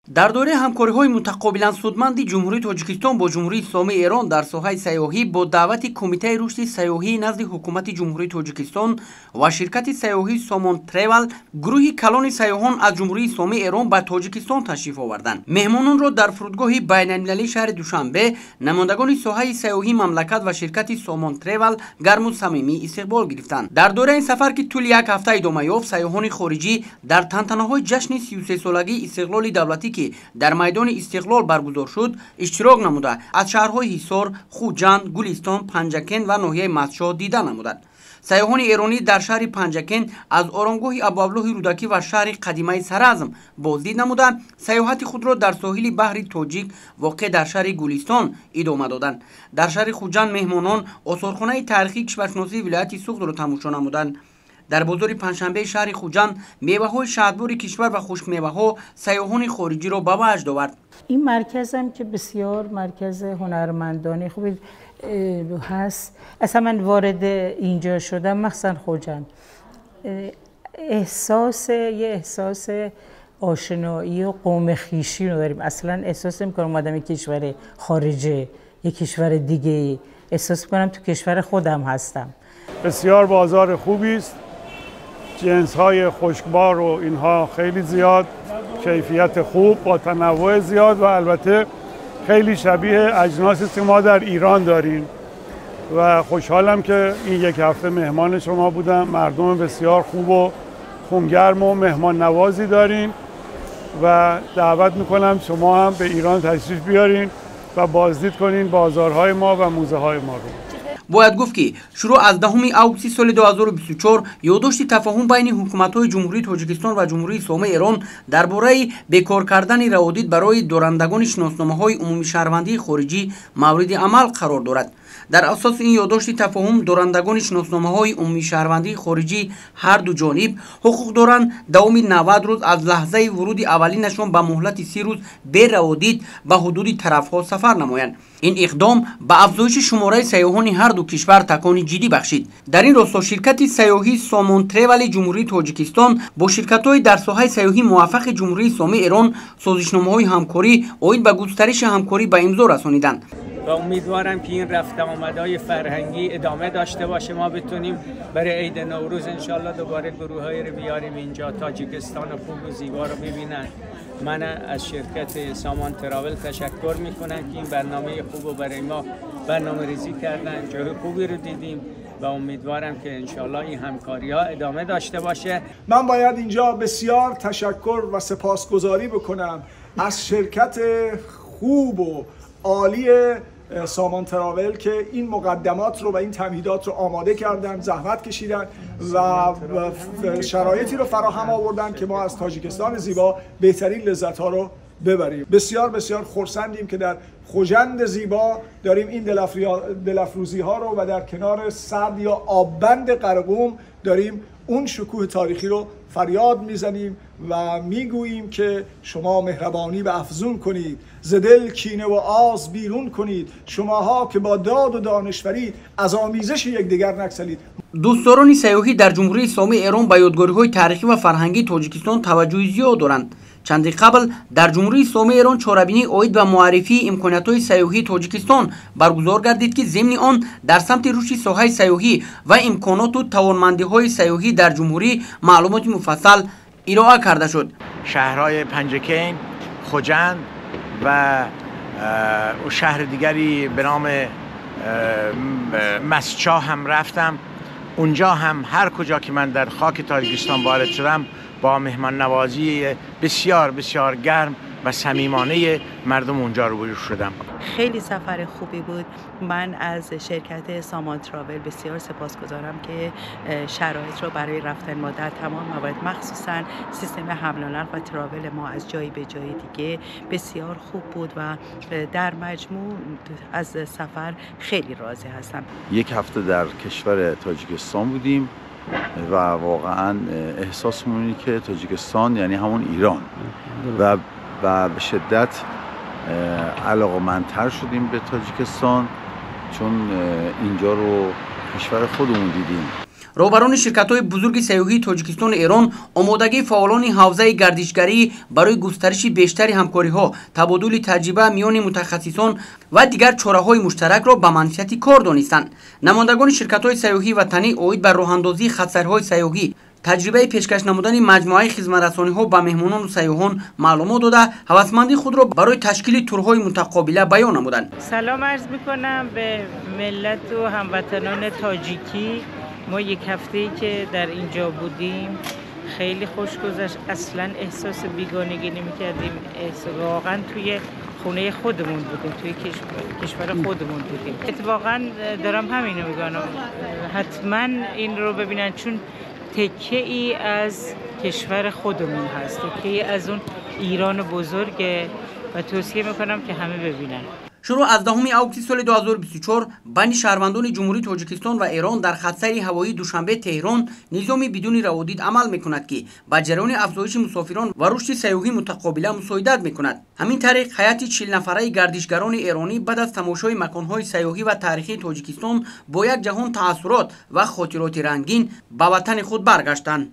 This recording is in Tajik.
Дар доираи ҳамкориҳои мутақобилан судманди Ҷумҳурии Тоҷикистон бо Ҷумҳурии Исломии Эрон дар соҳаи сайёҳӣ бо даъвати Кумитаи рушди сайёҳии назди Ҳукумати Ҷумҳурии Тоҷикистон ва ширкати сайёҳии Сомон Тревал гурӯҳи калони сайёҳон аз Ҷумҳурии Исломии Эрон ба Тоҷикистон ташриф оварданд. Меҳмононро дар фурудгоҳи байналмилалии шаҳри Душанбе намояндагони соҳаи сайёҳии мамлакат ва ширкати Сомон Тревал гарму самимӣ истиқбол гирифтанд. Дар доираи ин сафар, ки тӯли як ҳафта идома ёфт, сайёҳони хориҷӣ дар тантанаҳои ҷашни 33-солагии истиқлоли давлатӣ, ки дар майдони Истиқлол баргузор шуд, иштирок намуда, аз шаҳрҳои Ҳисор, Хуҷанд, Гулистон, Панҷакент ва ноҳияи Мастчоҳ дида намуданд. Сайёҳони эронӣ дар шаҳри Панҷакент аз оромгоҳи Абуабдуллоҳи Рӯдакӣ ва шаҳри қадимаи Саразм боздид намуда, сайёҳати худро дар соҳили баҳри Тоҷик, воқеъ дар шаҳри Гулистон, идома доданд. Дар шаҳри Хуҷанд меҳмонон осорхонаи таърихии кишваршиносии вилояти Суғдро тамошо намуданд. Дар бозори панҷшанбеи шаҳри Хуҷанд меваҳои шаҳдбори кишвар ва хушкмеваҳо сайёҳони хориҷиро ба ваҷд овард. Ин марказам ки бисёр маркази ҳунармандони хуби ҳаст. Аслан ман ворид инҷо шудам, махсусан Хуҷанд, эҳсос یه احساس آشنایی و قوم خویشی رو داریم. اصلا احساس نمی‌کنم اومدم یک کشور خارجه، یک کشور دیگه، احساس می‌کنم تو کشور خودم هستم. بسیار بازار خوبی است. جنس های خشکبار و اینها خیلی زیاد، کیفیت خوب با تنوع زیاد و البته خیلی شبیه اجناسی که ما در ایران داریم و خوشحالم که این یک هفته مهمان شما بودم. مردم بسیار خوب و خونگرم و مهمان نوازی داریم و دعوت میکنم شما هم به ایران تشریف بیارین و بازدید کنین بازارهای ما و موزه های ما رو. Бояд гуфт, ки шурӯъ аз 10 августи соли 2024 ёддошти тафоҳум байни ҳукуматҳои Ҷумҳурии Тоҷикистон ва Ҷумҳурии Исломии Эрон дар бораи бекор кардани раводид барои дорандагони шиносномаҳои умумишаҳрвандии хориҷӣ мавриди амал қарор дорад. Дар асоси ин ёддошти тафоҳум дорандагони шиносномаҳои умумишаҳрвандии хориҷӣ ҳарду ҷониб ҳуқуқ доранд давоми 90 рӯз аз лаҳзаи вуруди аввалинашон ба муҳлати 30 рӯз бераводид ба ҳудуди тарафҳо сафар намоянд. Ин иқдом ба афзоиши шумораи сайёҳони ҳарду кишвар такони ҷиддӣ бахшид. Дар ин росто ширкати сайёҳии Сомон Тревали Ҷумҳурии Тоҷикистон бо ширкатҳои дар соҳаи сайёҳӣ муваффақи Ҷумҳурии Исломии Эрон созишномаҳои ҳамкорӣ оид ба густариши ҳамкорӣ ба имзо расониданд. و امیدوارم که این رفت آمدهای فرهنگی ادامه داشته باشه، ما بتونیم برای عید نوروز انشالله دوباره گروه‌های رو بیاریم اینجا، تاجیکستان خوب و زیبا رو ببینن. من از شرکت سامان تراول تشکر میکنم که این برنامه خوب رو برای ما برنامه ریزی کردن، جای خوبی رو دیدیم و امیدوارم که انشالله این همکاری ها ادامه داشته باشه. من باید اینجا بسیار تشکر و سپاسگزاری بکنم از شرکت خوب و عالی سامان تراول که این مقدمات رو و این تمهیدات رو آماده کردن، زحمت کشیدن و شرایطی رو فراهم آوردن که ما از تاجیکستان زیبا بهترین لذت ها رو ببریم. بسیار بسیار خرسندیم که در خوجند زیبا داریم این دلافروزی ها رو و در کنار سد یا آببند قرقوم داریم اون شکوه تاریخی رو فریاد میزنیم و میگوییم که شما مهربانی و افزون کنید، ز دل کینه و آز بیرون کنید، شماها که با داد و دانشوری از آمیزش یکدیگر نگسلید. Дӯстдорони сайёҳӣ дар Ҷумҳурии Исломии Эрон ба ёдгориҳои таърихӣ ва фарҳангии Тоҷикистон таваҷҷӯҳи зиёд доранд. Чанде қабл дар Ҷумҳурии Исломии Эрон чорабинӣ оид ба муаррифии имкониятҳои сайёҳии Тоҷикистон баргузор гардид, ки зимни он дар самти рушди соҳаи сайёҳӣ ва имконоту тавонмандиҳои сайёҳӣ дар ҷумҳурӣ маълумоти муфассал ироа карда шуд. Шаҳрҳои Панҷакент, Хуҷанд ва шаҳри дигаре به نام مسچا هم رفتم. اونجا هم هر کجا که من در خاک تاجیکستان وارد شدم با مهمان نوازی بسیار بسیار گرم و صمیمانه مردم اونجا روبرو شدم. خیلی سفر خوبی بود. من از شرکت سامان تراول بسیار سپاسگزارم که شرایط رو برای رفتن ما در تمام موارد، مخصوصا سیستم حمل و نقل و تراول ما از جایی به جای دیگه بسیار خوب بود و در مجموع از سفر خیلی راضی هستم. یک هفته در کشور تاجیکستان بودیم و واقعا احساسمون اینه که تاجیکستان یعنی همون ایران و به شدت علاقه‌مندتر شدیم به تاجیکستان، چون اینجا رو کشور خودمون دیدیم. Роҳбарони ширкатҳои бузурги сайёҳии Тоҷикистону Эрон омодагии фаъолони ҳавзаи гардишгарӣ барои густариши бештари ҳамкориҳо, табодули таҷриба миёни мутахассисон ва дигар чораҳои муштаракро ба манфиати кор донистанд. Намояндагони ширкатҳои сайёҳии ватанӣ оид ба роҳандозии хатсайрҳои сайёҳӣ, таҷрибаи пешкаш намудани маҷмӯаи хизматрасониҳо ба меҳмонону сайёҳон маълумот дода, ҳавасмандии худро барои ташкили турҳои мутақобила баён намуданд. Салом арз мекунам به ملت و هموطنان تاجیکی. ما یک هفته‌ای که در اینجا بودیم خیلی خوش گذشت. اصلا احساس بیگانگی نمی‌کردیم. واقعا توی خونه خودمون بودیم، توی کشور خودمون بودیم. اتفاقا دارم همینو میگم، حتما این رو ببینن چون تکه ای از کشور خودمون هست، تکه ای از اون ایران بزرگه و توصیه میکنم که همه ببینن. Шурӯъ аз 10 августи соли 2024 байни шаҳрвандони Ҷумҳурии Тоҷикистон ва Эрон дар хатсайри ҳавоии Душанбе-Теҳрон низоми бидуни раводид амал мекунад, ки ба ҷараёни афзоиши мусофирон ва рушди сайёҳии мутақобила мусоидат мекунад. Ҳамин тариқ ҳайати 40-нафараи гардишгарони эронӣ баъд аз тамошои маконҳои сайёҳӣ ва таърихии Тоҷикистон бо як ҷаҳон таассурот ва хотироти рангин ба ватани худ баргаштанд.